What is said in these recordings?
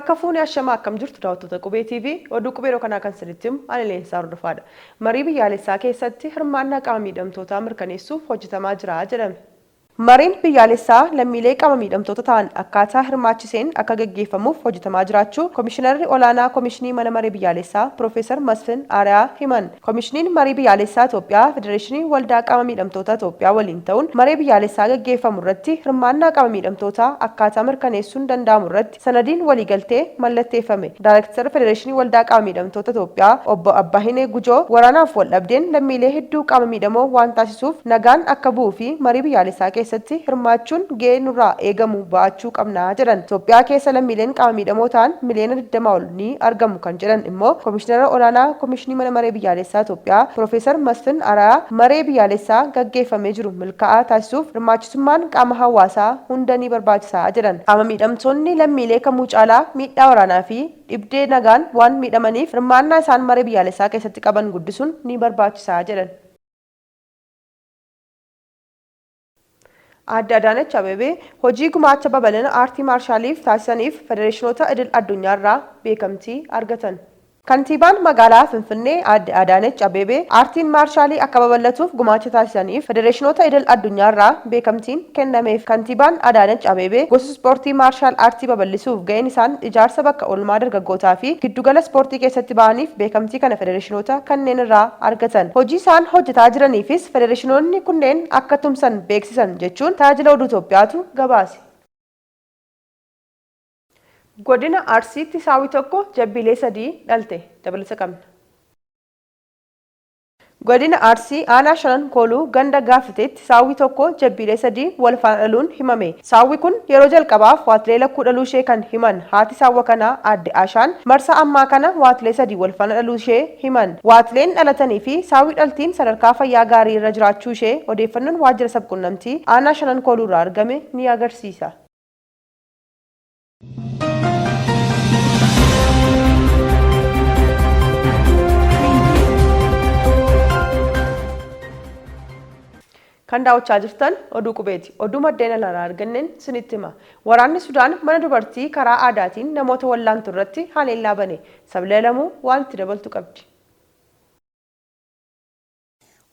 Harka fuune ashamaa akkam jirtu daawwattoota Qubee TV oduu Qubee yeroo kanaa kan isinitti himu ani Leensaa Hordofaadha. Marii biyyaalessaa keessatti hirmaannaa qaama miidhamtootaa mirkaneessuuf hojjetamaa jira jedhame. Mariin biyyaalessaa lammiilee qaama miidhamtoota ta'an akkaataa hirmaachiseen akka gaggeeffamuuf hojjetamaa jiraachuu Komishinarri Olaanaa Komishinii Mana Maree Biyyaalessaa Piroofeesar Masfin Aari'aa himan. Komishiniin Marii Biyyaalessaa Itoophiyaa Federeeshinii Waldaa Qaama Miidhamtoota Itoophiyaa waliin ta'uun maree biyyaalessaa gaggeeffamu irratti hirmaannaa qaama miidhamtootaa akkaataa mirkaneessuun danda'amu irratti sanadiin waliigaltee mallatteeffame. Daarektarri Federeeshinii Waldaa Qaama Miidhamtoota Itoophiyaa Obbo Abbaahinee Gujoo waraanaaf waldhabdeen lammiilee hedduu qaama miidhamoo waan taasisuuf nagaan akka bu'uu fi marii biyyaalessaa keessatti hirmaachuun ga'ee nurraa eegamu ba'achuu qabna jedhan. Itoophiyaa keessa lammiileen qaama miidhamoo ta'an miliyoona 20 ol ni argamu kan jedhan immoo Komishinara Olaanaa Komishinii Mana Maree Biyyaalessaa Itoophiyaa Piroofeesar Masfin Araayaa maree biyyaalessaa gaggeeffamee jiru milkaa'aa taasisuuf hirmaachisummaan qaama hawaasaa hunda ni barbaachisa jedhan. Qaama miidhamtoonni lammiilee kamuu caalaa miidhaa waraanaa fi dhibdee nagaan waan miidhamaniif hirmaannaa isaan maree biyyaalessaa keessatti qaban guddisuun ni barbaachisa jedhan. Aadde Adaanech Abeebee hojii gumaacha babal'ina aartii maarshaaliif taasisaniif federeeshinoota idil addunyaarraa beekamtii argatan. Kantiibaan magaalaa Finfinnee Aadde Adaanech Abeebee aartiin maarshaalii akka babal'atuuf gumaacha taasisaniif federeeshinoota idil addunyaarraa beekamtiin kennameef. Kantiibaan Adaanech Abeebee gosa ispoortii maarshaal aartii babal'isuuf ga'een isaan ijaarsa bakka oolmaa dargaggootaa fi giddugala ispoortii keessatti ba'aniif beekamtii kana federeeshinoota kanneen irraa argatan. Hojii isaan hojjetaa jiraniifis federeeshinoonni kunneen akka tumsan beeksisan jechuun Tajaajila Oduu Itoophiyaatu gabaase. Godina Arsiitti saawwi tokko jabbiilee 3 dhalte. Dabalata qabna. Godina Arsii aanaa Shanan Kooluu ganda Gaafiteetti saawwi tokko jabbiilee 3 wal faana dhaluun himame. Saawwi kun yeroo jalqabaaf waatilee lakkuu dhaluu ishee kan himan haati saawwa kanaa Aadde Ashaan, marsaa ammaa kana waatilee 3 wal faana dhaluu ishee himan. Waatileen dhalatanii fi saawwi dhaltiin sadarkaa fayyaa gaarii irra jiraachuu ishee odeeffannoon Waajjira Sabquunnamtii Aanaa Shanan Kooluu irraa argame ni agarsiisa. Kan daawwachaa jirtan oduu qubeeti. Oduu maddeen alaarraa arganneen sinitti hima. Waraanni Sudaan mana dubartii karaa aadaatiin namoota wallaantu irratti haleellaa bane. Sablee Alamuu waan itti dabaltu qabdi.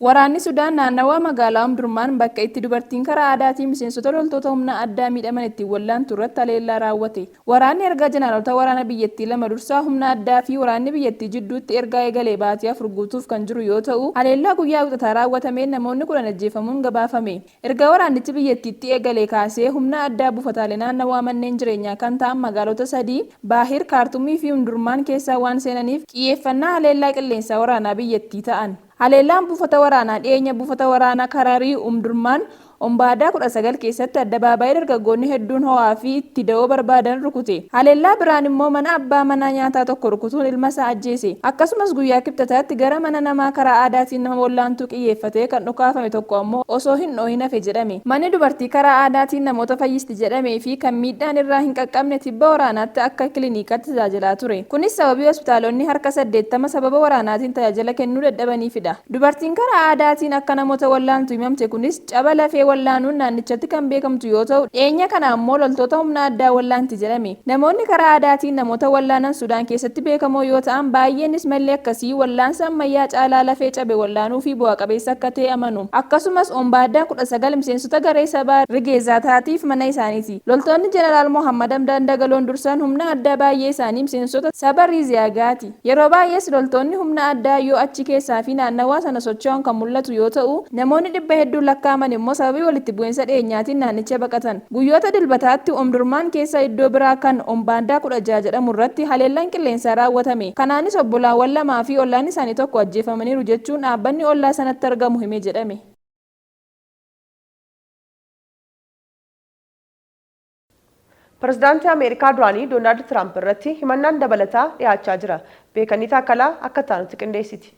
Waraanni Sudaan naannawaa magaalaa Omdurmaan bakka itti dubartiin karaa aadaatiin miseensota loltoota humna addaa miidhaman ittiin wallaantu irratti haleellaa raawwate. Waraanni ergaa janaraalota waraana biyyattii 2 dursaa humna addaa fi waraanni biyyattii jidduutti ergaa eegalee baatii 4 guutuuf kan jiru yoo ta'u, haleellaa guyyaa Wixataa raawwatameen namoonni 10 ajjeefamuun gabaafame. Erga waraannichi biyyattiitti eegalee kaasee humna addaa buufataalee naannawaa manneen jireenyaa kan ta'an magaalota sadii, Baahir, Kaartumii fi Umdurmaan keessa waan seenaniif qiyyeeffannaa haleellaa qilleensaa waraanaa biyyattii ta'an. Haleellaan buufata waraanaa dhiyeenya buufata waraanaa Kararii Umdurmaan, Ombaadaa 19 keessatti addabaabaayii dargaggoonni hedduun ho'aa fi itti da'oo barbaadan rukute. Haleellaa biraan immoo mana abbaa manaa nyaataa tokko rukutuun ilma isaa ajjeese. Akkasumas guyyaa Kibxataatti gara mana namaa karaa aadaatiin nama wallaantuu qiyyeeffatee kan dhukaafame tokko ammoo osoo hin dhohin hafe jedhame. Manni dubartii karaa aadaatiin namoota fayyisti jedhamee fi kan miidhaan irraa hin qaqqabne tibba waraanaatti akka kiliniikaatti tajaajilaa ture. Kunis sababii hospitaalonni harka 80 sababa waraanaatiin tajaajila kennuu dadhabaniifidha. Dubartiin karaa aadaatiin akka namoota wallaantu himamte kunis caba lafee wallaanuun naannichatti kan beekamtu yoo ta'u, dhiyeenya kana ammoo loltoota humna addaa wallaanti jedhame. Namoonni karaa aadaatiin namoota wallaanan Sudaan keessatti beekamoo yoo ta'an, baayyeenis malli akkasii wallaansa ammayyaa caalaa lafee cabe wallaanuufi bu'a qabeessa akka ta'e amanu. Akkasumas Ombaaddaan 19 miseensota garee sabaa Rigeezaataatiif mana isaaniiti. Loltoonni Jeneraal Mohaammad Hamdaan Dagaloon dursan humna addaa baayyee isaanii miseensota saba Riiziyaagaati. Yeroo baay'ees loltoonni humna addaa yoo achi keessaa fi naannawaa sana socho'an kan mul'atu yoo ta'u, namoonni dhibba hedduun lakkaa'aman immoo sababii walitti bu'insa dhiyeenyaatiin naannicha baqatan. Guyyoota Dilbataatti Omdurmaan keessa iddoo biraa kan Ombaandaa 16 jedhamu irratti haleellaan qilleensaa raawwatame. Kanaanis obbolaawwan lamaa fi ollaan isaanii tokko ajjeefamaniiru jechuun dhaabbanni ollaa sanatti argamu hime jedhame. Pirezidaantii Ameerikaa duraanii Doonaald Tiraamp irratti himannaan dabalataa dhiyaachaa jira. Beekanii Taakkalaa akka itti aanutti qindeessiti.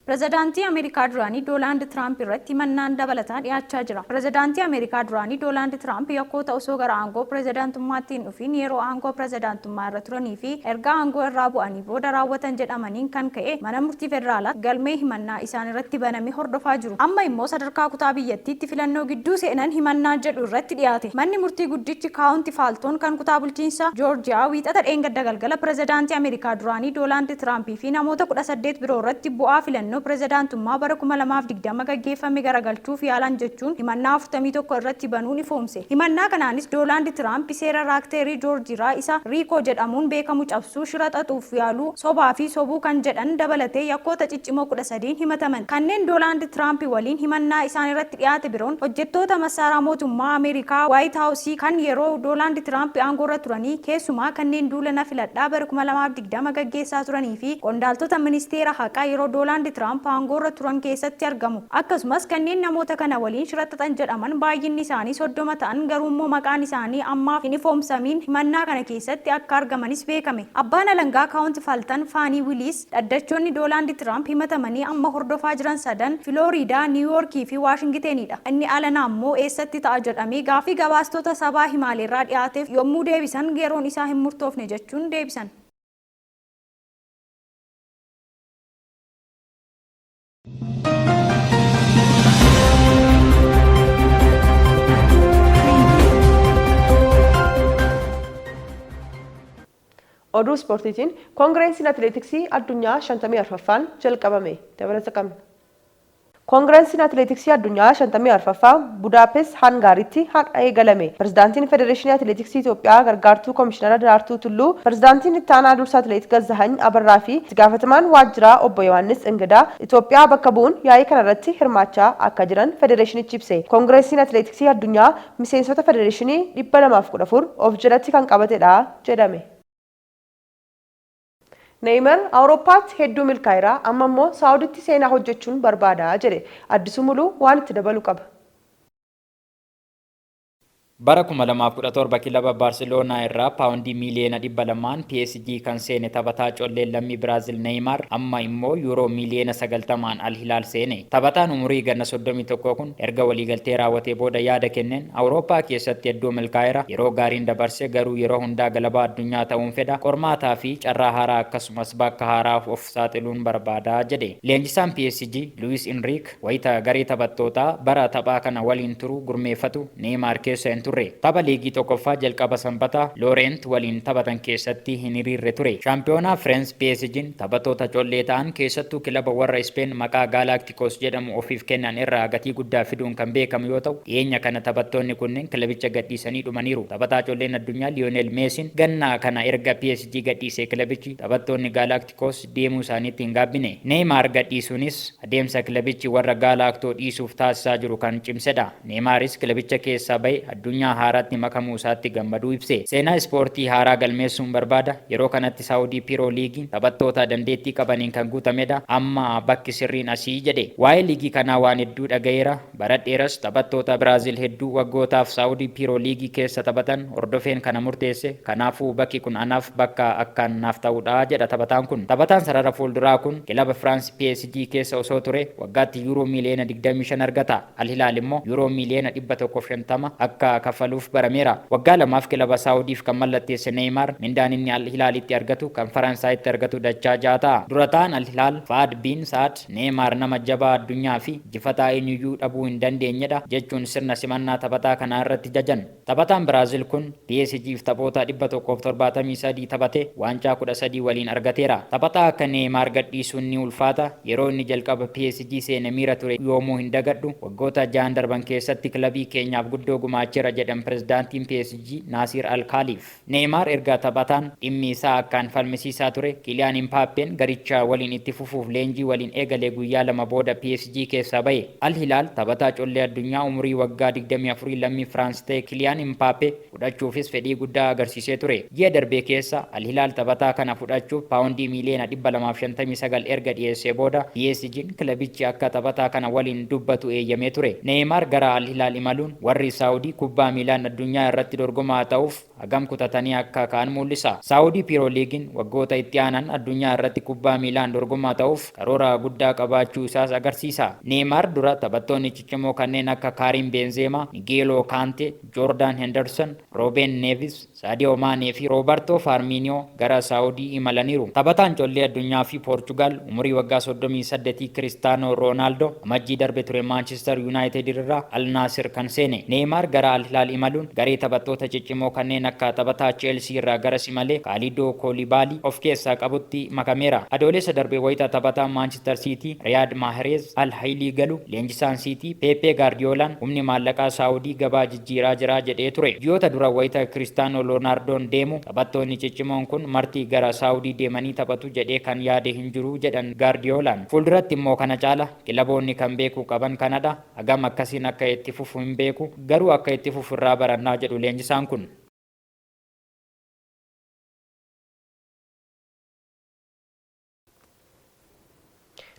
Pirezidaantii Ameerikaa duraanii Doonaald Tiraamp irratti himannaan dabalataa dhiyaachaa jira. Pirezidaantii Ameerikaa duraanii Doonaald Tiraamp yakkoota osoo gara aangoo pirezidaantummaatti hin dhufiin yeroo aangoo pirezidaantummaa irra turanii fi erga aangoo irraa bu'anii booda raawwatan jedhamaniin kan ka'e mana murtii federaalaatti galmee himannaa isaan irratti baname hordofaa jiru. Amma immoo sadarkaa kutaa biyyattiitti filannoo gidduu seenan himannaa jedhu irratti dhiyaate. Manni murtii guddichi Kaawunti Faaltoon kan kutaa bulchiinsa Joorjiyaa Wiixata dheengadda galgala pirezidaantii Ameerikaa duraanii Doonaald Tiraampii fi namoota 18 biroo irratti bu'aa filannoo pirezidaantummaa bara 2020 gaggeeffame garagalchuuf yaalan jechuun himannaa 41 irratti banuun ifoomse. Himannaa kanaanis Doonaald Tiraamp seera Raakteerii Joorjiraa isa Riikoo jedhamuun beekamu cabsuu, shira xaxuuf yaaluu, sobaa fi sobuu kan jedhan dabalatee yakkoota ciccimoo 13n himataman. Kanneen Doonaald Tiraamp waliin himannaa isaan irratti dhiyaate biroon hojjettoota massaaraa mootummaa Ameerikaa Waayit Haawusii kan yeroo Doonaald Tiraamp aangoorra turanii, keessumaa kanneen duula na filadhaa bara 2020 gaggeessaa turanii fi qondaaltota ministeera haqaa yeroo Doonaald Tiraamp aangoorra turan keessatti argamu. Akkasumas kanneen namoota kana waliin shira xaxan jedhaman baay'inni isaanii 30 ta'an garuummoo maqaan isaanii ammaaf hin ifoomsamiin himannaa kana keessatti akka argamanis beekame. Abbaan alangaa Kaawunt Faltan Faanii Wiliis dhaddachoonni Doonaald Tiraamp himatamanii amma hordofaa jiran sadan Filooriidaa, Niiwuyoorkii fi Waashingiteenidha. Inni alanaa ammoo eessatti ta'a jedhamee gaaffii gabaastota sabaa himaaleerraa dhiyaateef yommuu deebisan yeroon isaa hin murtoofne jechuun deebisan. Oduu ispoortiitiin Koongireensiin Atileetiksii Addunyaa 54ffaan jalqabame. Dabalata qabna. Koongireensiin Atileetiksii Addunyaa 54ffaa Budaapest Hangaaritti har'a eegalame. Pirezidaantiin Federeeshinii Atileetiksii Itoophiyaa Gargaartuu Komishinara Daraartuu Tulluu, Pirezidaantiin Itti Aanaa Dursa Atileet Gazzahany Abarraa fi Itti Gaafatamaan Waajjiraa Obbo Yohaannis Ingidaa Itoophiyaa bakka bu'uun yaa'ii kanarratti hirmaachaa akka jiran federeeshinichi ibse. Koongireessiin Atileetiksii Addunyaa miseensota federeeshinii 214 of jalatti kan qabatedha jedhame. Neeyimar Awurooppaatti hedduu milkaa'eera, amma immoo Saawuditti seenaa hojjechuun barbaada jedhe. Addisuu Muluu waan itti dabalu qaba. Bara 2017 kilaba Baarseloonaa irraa paawundii miiliyoona 200n PSG kan seene taphataa colleen lammii Biraazil Neeymaar amma immoo Yuuroo miiliyoona 90n Al Hilaal seene. Taphataan umurii ganna 31 kun erga waliigaltee raawwatee booda yaada kenneen, Awurooppaa keessatti hedduu milkaa'eera, yeroo gaariin dabarse, garuu yeroo hundaa galabaa addunyaa ta'uun fedha, qormaataa fi carraa haaraa akkasumas bakka haaraaf of saaxiluun barbaada, jedhe. Leenjisaan PSG Luwis Inriik wayita garee taphattootaa bara taphaa kana waliin turu gurmeeffatu Neeymaar keessa hin turre. Tapha liigii tokkoffaa jalqaba Sanbata Looreent waliin taphatan keessatti hin hiriirre ture. Shaampiyoonaa Fireens PSGn taphattoota collee ta'an keessattuu kilaba warra Ispeen maqaa Gaalaaktikos jedhamu ofiif kennan irraa gatii guddaa fiduun kan beekamu yoo ta'u, dhiyeenya kana taphattoonni kunneen kilabicha gadhiisanii dhumaniiru. Taphataa colleen addunyaa Liyoonel Meesiin ganna kana erga PSG gadhiisee kilabichi taphattoonni Gaalaaktikos deemuu isaaniitti hin gaabbine. Neeymaar gadhiisuunis adeemsa kilabichi warra Gaalaaktoo dhiisuuf taasisaa jiru kan cimsedha. Neeymaaris kilabicha keessaa ba'e addunyaa haaraatti makamuu isaatti gammaduu ibse. Seenaa ispoortii haaraa galmeessuun barbaada. Yeroo kanatti Saawudii Piroo Liigiin taphattoota dandeettii qabaniin kan guutamedha. Amma bakki sirriin asi jedhe. Waa'ee liigii kanaa waan hedduu dhaga'eera, baradheeras. Taphattoota Biraazil hedduu waggootaaf Saawudii Piroo Liigii keessa taphatan hordofeen kana murteesse. Kanaafuu bakki kun anaaf bakka akkaan naaf ta'udha jedha taphataan kun. Taphataan sarara fuulduraa kun kilaba Firaans PSG keessa osoo ture waggaatti Yuuroo miiliyoona 25 argata. Al Hilaal immoo Yuuroo miiliyoona 150 akka kaffaluuf barameera. Waggaa lamaaf kilaba Saawudiif kan mallatteesse Neeymaar mindaan inni Al Hilaalitti argatu kan Faransaayitti argatu dachaa ja'a ta'a. Dura taa'aan Al Hilaal Fa'aad Biin Sa'ad Neeymaar nama jabaa addunyaa fi jifataa eenyuyyuu dhabuu hin dandeenyedha jechuun sirna simannaa taphataa kanaa irratti jajan. Taphataan Biraazil kun PSG'f taphoota 173 taphatee waancaa 13 waliin argateera. Taphataa akka Neeymaar gadhiisuun ni ulfaata. Yeroo inni jalqaba PSG seene miira ture yoomuu hin dagadhu. Waggoota jahan darban keessatti kilabii keenyaaf guddoo gumaacheera jedhan pirezidaantiin PSG Naasiir Al Kaaliif. Neeymaar erga taphataan dhimmi isaa akkaan falmisiisaa ture Kiiliyaan Impaappeen garicha waliin itti fufuuf leenjii waliin eegalee guyyaa lama booda PSG keessaa bahe. Al Hilaal taphataa collee addunyaa umurii waggaa 24 lammii Firaans ta'e Kiliyaan Impaappee fudhachuufis fedhii guddaa agarsiisee ture. Ji'a darbee keessa Al Hilaal taphataa kana fudhachuuf paawundii miiliyoona 259 erga dhiyeessee booda PSGn kilabichi akka taphataa kana waliin dubbatu eeyyamee ture. Neeymaar gara Al Hilaal imaluun warri Saawudii kubbaa kubbaa miilaan addunyaa irratti dorgomaa ta'uuf hagam kutatanii akka ka'an mul'isa. Saawudii Piroo Liigiin waggoota itti aanan addunyaa irratti kubbaa miilaan dorgomaa ta'uuf karoora guddaa qabaachuu isaas agarsiisa. Neeymaar dura taphattoonni ciccimoo kanneen akka Karim Benzema, N'Golo Kante, Jordan Henderson, Ruben Neves, Sadio Maanee fi Roberto Firmino gara Saawudii imalaniiru. Taphataan collee addunyaa fi Poorchugaal umurii waggaa 38 Kiristaanoo Roonaaldoo amajjii darbe ture Maanchister Yuunaayitid irraa Al Naasir kan seene. Neeymaar gara Al Hilaal imaluun garee taphattoota ciccimoo kanneen akka taphataa Cheelsii irraa gara simalee Kaalidoo Koolibaali of keessaa qabutti makameera. Adoolessa darbe wayita taphataa Maanchister Siitii Riyaad Mahrez Al Hailii galu leenjisaan Siitii Pepe Gaardiyoolaan humni maallaqaa Saawudii gabaa jijjiiraa jira jedhee ture. Ji'oota dura wayita Kiristaanoo Roonaaldoo deemu taphattoonni ciccimoon kun marti gara Saawudii deemanii taphatu jedhee kan yaade hin jiru jedhan Gaardiyoolaan. Fuulduratti immoo kana caala kilaboonni kan beekuu qaban kanadha. Hagam akkasiin akka itti fufu hin beeku, garuu akka itti fufu irraa barannaa jedhu leenjisaan kun.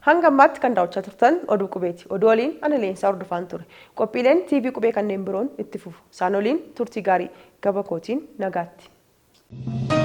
Hanga ammaatti kan daawwachaa turtan oduu Qubeeti. Oduu waliin ana Leensaa hordofaan ture. Qophiileen TV Qubee kanneen biroon itti fufu. Isaan waliin turtii gaarii gaba kootiin nagaatti.